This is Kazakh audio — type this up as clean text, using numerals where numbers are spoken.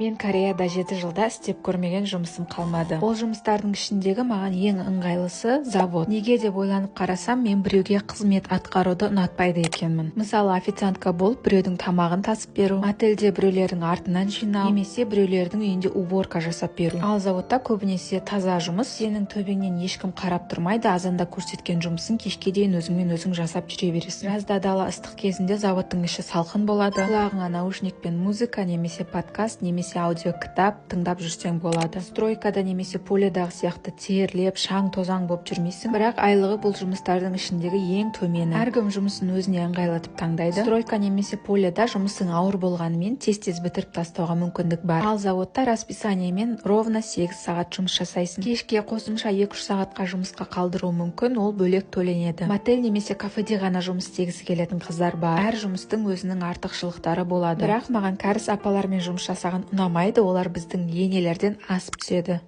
Мен Кореяда 7 жылда істеп көрмеген жұмысым қалмады. Ол жұмыстардың ішіндегі маған ең ыңғайлысы – завод. Неге деп ойланып қарасам, мен біреуге қызмет атқаруды ұнатпайды екенмін. Мысалы, официантка болып, біреудің тамағын тасып беру, отельде біреулердің артынан жинау немесе біреулердің үйінде уборка жасап беру. Ал заводта көбінесе таза жұмыс, сенің төбеңнен ешкім қарап тұрмайды. Азанда көрсеткен жұмысың кешке дейін өзіңмен өзің жасап жүре бересің. Жазда дала ыстық кезінде заводтың іші салқын болады. Құлағыңа наушникпен музыка немесе подкаст немесе аудио кітап тыңдап жүрсең болады. Стройкада немесе поледағы сияқты терлеп, шаң тозаң болып жүрмейсің. Бірақ айлығы бұл жұмыстардың ішіндегі ең төмені. Әркім жұмысын өзіне ыңғайлатып таңдайды. Стройка немесе поледа жұмысың ауыр болғанымен, тез тез бітіріп тастауға мүмкіндік бар. Ал заводта расписаниемен ровно 8 сағат жұмыс жасайсың. Кешке қосымша 2-3 сағатқа жұмысқа қалдыруы мүмкін, ол бөлек төленеді. Мотель немесе кафеде ғана жұмыс істегісі келетін қыздар бар. Әр жұмыстың өзінің артықшылықтары болады. Бірақ маған кәріс апалармен жұмыс жасаған ұнамайды, олар біздің енелерден асып түседі.